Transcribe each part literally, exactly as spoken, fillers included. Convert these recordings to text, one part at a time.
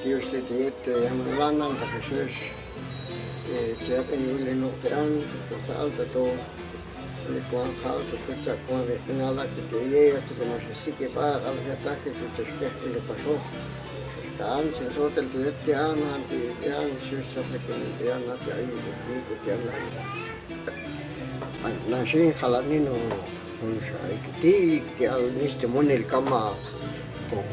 Yus ti tiit te yang melanan tak khusus. Eh, siapa yang boleh nok te an, tu soal tu tu. Ini kuang kau tu kucak kuang dek kenal lagi te ye, aku tu masih sikit, Pak. Kalau kata aku tu terus deh, ini pasok. Kan, sensor tentu ya, tian, nanti tian, susah bikin tian, nanti ayu, ini ku tian lah. Nasi kalau ni no, nasi ikuti, tian ni setemunil kama. Kong,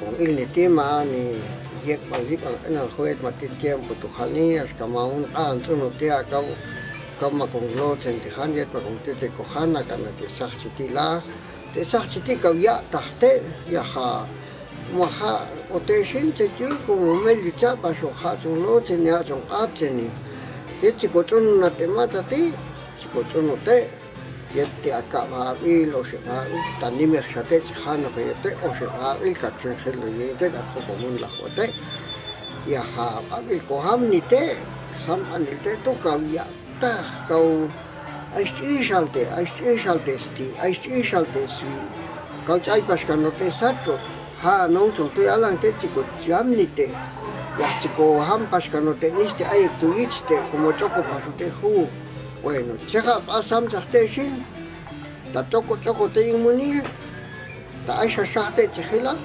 kong ini tima ni, giat balik, ang kenal kuet mati tian putuhan ni, as kamaun, an, sunu tia kau, kama kong lo, sentihan, giat kong tete kohana, karena kisah sitilah. Te sah siti kau yak tah te, ya ha. Maha ote sin te ju ku ngomel ju cak paso ha sung lo sini ha sung ap sini. Ye ciko cun na te ma tati, ciko cun ote. Ye te akak babil, ose babil, tani meh sate cihan oke ye te, ose babil, kat sin sin lo ye te, kat ko komun lah ote. Ya ha, babil koham ni te, sam anil te tu kau yak. Tah, kau ais isal te, ais isal te sti, ais isal te swi. Kau cai pas kano te saco. Ha, nong cung tu alang te ciko jam ni te. Ya ciko ham pas kano te nis te aik tu its te, kumo coko pasu te hu. Bueno, cekak pasam sah te sin. Ta coko coko te ing munil. Ta ai sasah te cekila.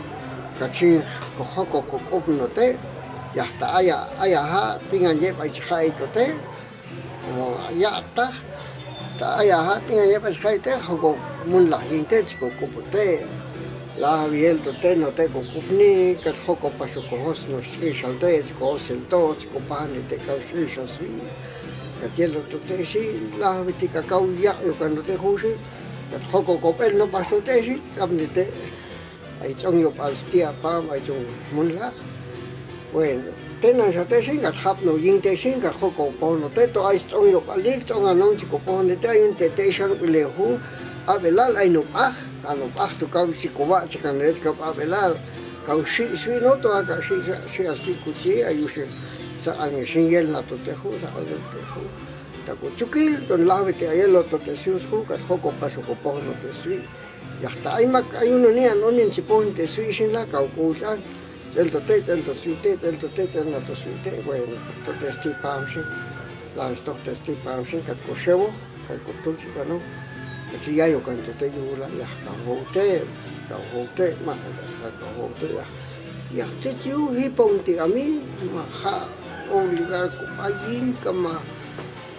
Kacing kohoko kokop no te. Ya ta aya, aya ha, tingan je pai cekak itu te. Mo, ya tah. Ta aya ha, tingan ye pas kai te, hoko mun lah ing te, ciko kupu te. Lah wiel tu te, no te kukup ni, kat hoko pasu kohos no sisal te, ciko sel to, ciko pahan te kau sisal sui. Kat yelo tu te si, lah witi kakau yak yo kan tu te husi. Kat hoko kopel no pasu te si, tam ni te. Ai cong yo pal setiap pam, ai cong mun lah. Wen, tenan sa te singkat hap no, ying te singkat hoko pohon no, te to ai cong yo pal lil, cong anong ciko pohon te, ayun te te isang pilehu, abelal ai nupah, anupah tu kau si kuwa, cikan le kau abelal, kau si, si no to agak si, si, si asli kuci, ayu si, sa angin singgel na to tehu, sa angin tehu. Taku cukil, ton lah wete ayelo to te sius hu, kat hoko pas hoko pohon no te sui. Yah, ta ai mak ayuno nian onin si pohon te sui sin lah kau kucan. Cel to te, cel to sui te, cel to te, cel na to sui te, wen to te sti paham sin. Lan stok te sti paham sin, kat ko sewo, kat ko tu si kano. Kat si yayo kan to te yula, yah, kau ho te, kau ho te, mak, kau ho te, yah. Yah, te tiu hipong ti ami, ma ha, o liga ko pagin, kama,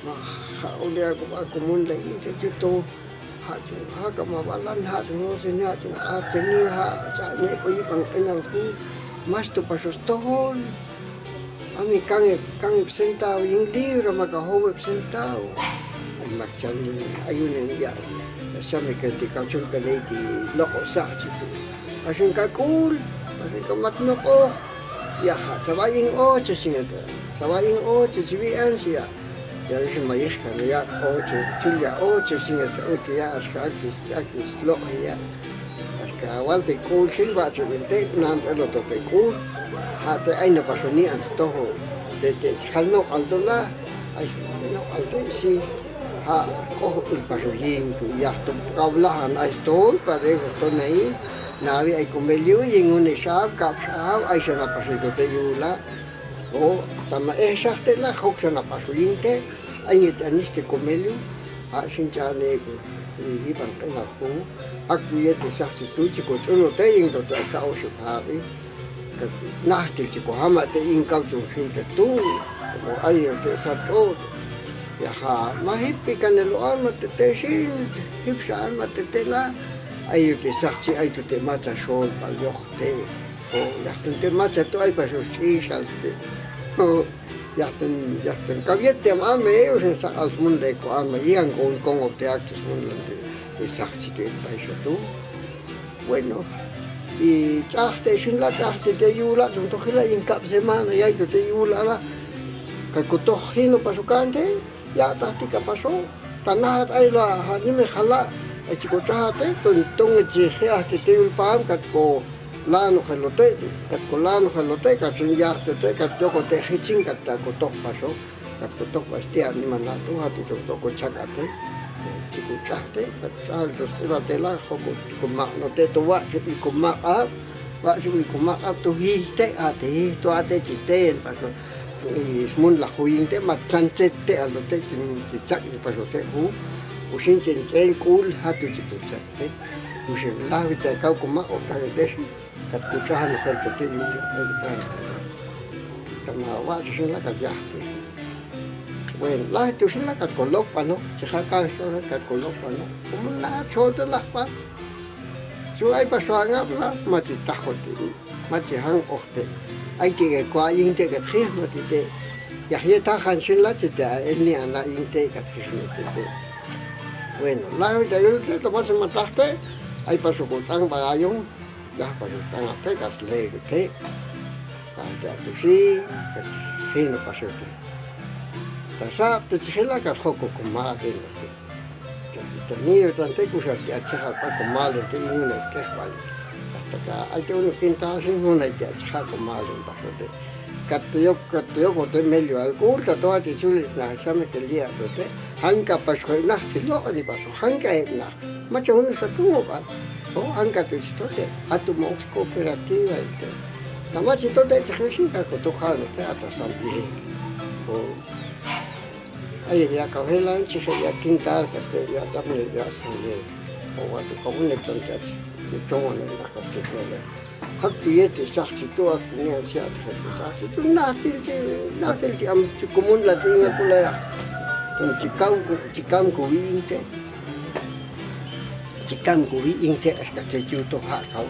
ma ha, o liga ko, ko mun lai te tiu to. Ha, ha, kama balan, ha, sunu sini, ha, sunu, ha, sini, ha, cak ne ko i pang kenal ku. Mas tu pasus tohon. Ami kange, kange pesentau, ing liu rama ka howe pesentau. Ai, mak cani, ayu ne ya. Sami kenti kacun kene di loko sah ciku. Asin kakul, asin kamat nokoh. Ya, ha, cawaing o, cesingata. Cawaing o, cesiwian sia. Jadi si mayeh kan ya, o, cu, cul ya, o, cu, sing ya, o, ti ya, aska aktis, aktis, lok ya. Aska awal te kul sin, ba, cu, mil te, nan, elo to te kul. Ha, te, ai, na pasu ni, an, stoho. Te, te, si, hal nok, al, to lah. Ai, nok, al, te, si, ha, koh, il, pasu ying, tu, ya, tu, kau lah, an, ai, stoho, pare, to, nai. Nawi, ai, kumbel, yu, ying, uni, sab, kap, sab, ai, sana, pasu, to, te, yu, lah. O, tama, eh, sah te lah, hok sana pasu ying te, ai nge te anis te komelu, ha, sin cane ku, i, i, bang, eh, aku, aku ye te sah situ, ciko cuno te, ying to te, ka, o, si papi, ka, nah, te, ciko hama te, ying kau cung sin te tu, o, ai, te sah to, ya, ha, ma hip ikan elo an, ma te te sin, hip saan, ma te te lah, ai, te sah ci, ai, tu te maca sol, pal, yoh, te. O, yahtun te maca tu ai pasu sisal te. O, yahtun, yahtun. Kau ye tiam ame, usun sa al semun de ko ame, yang kong kong o te aktus mun lante. Isak si te pai satu. Bueno. I cah te sin la, cah te te yula, contoh kila ingkap semana, ya itu te yula lah. Kai kutoh hino pasukan te. Ya, tah ti ka paso, tanah ai la, ha, ni me hala, ai ciko caha te, tong, tong, ci, ya, ti, ti, ul paham, kat ko lano halo te, kat ko lano halo te, kat sinjah te, te, kat joko te hicing, kat ta ko tok paso, kat ko tok pasti ani mana tu, hati tok tok ko cak ate, ciko cah te, kat cah terus tela tela, ko, ko, ko mak no te, tuwa, cik, ko mak, ah, Wak si ui kumak ap tu hih te ate, hih tu ate citen, paso si ui semun lah huying te mat cancet te alo te cin cicak di paso te hu, usin cen cen kul hatu cikucak te, usin lah wita kau kumak ok tang te si, kat kucahan hal te te yu, kat kucahan. Tama wak susun lah kajah te. Wen lah itu sila kat kolok pano, cihaka sila kat kolok pano. Kumenat so te lah pan. Suai paso angap lah, maci tahot ini, maci hang oh te. Ai ti ke kuaing te kat khih mati te. Yahye tahan sila cite a ini anak ing te kat khih mati te. Wen lah wita yul te, tama sematah te. Ai paso kutang bayayung. Dah paso tangah te kat sele te. Dah te atusi, kat hino paso te. Tasa tu cihila kat hoko kumal te. Tani yo tante ku sa ti aceh apa kumal te ingun es keh bali. Dah taka ai te unu pinta sing ngun ai ti aceh kumal te paso te. Kat tuyok, kat tuyok kote meliu alkul, tato ati sulit nah, same te liak tu te. Hangka paso nah, silok ni paso, hangka nah. Macam unu satu kan. Oh, angkat tu cito te. Atu mau kooperatif ai te. Tama cito te cek sing ka kotokan te atas sampi. Oh. Ayo ya kau helan cek ya kintal kate ya tam ya sambil. Oh, waktu kau ne ton te. Cuma ne nak kau cek ne. Hak tu ye tu sah situ aku ni siap tu sah situ natil ti natil ti am ti kumun lah ti ingat pula ya. Tun cikau ku cikam ku wiing te. Cikam ku wiing te es kate juto hak kau.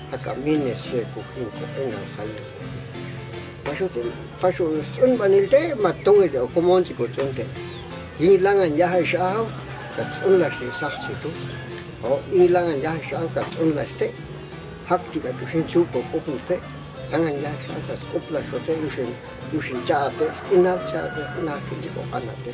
Hak kami ne se ku hing ku enal kayu. Pasu te pasu sun banil te matung aja kumon ciku sun te. Hilangan ya hai sahau. Kat sun lah si sah situ. Oh hilangan ya hai sahau kat sun lah te. Hak ti katu sin cukup up te. Tangan ya sangka cukup lah sote usin usin cate inal cate nah ti di kok anak te.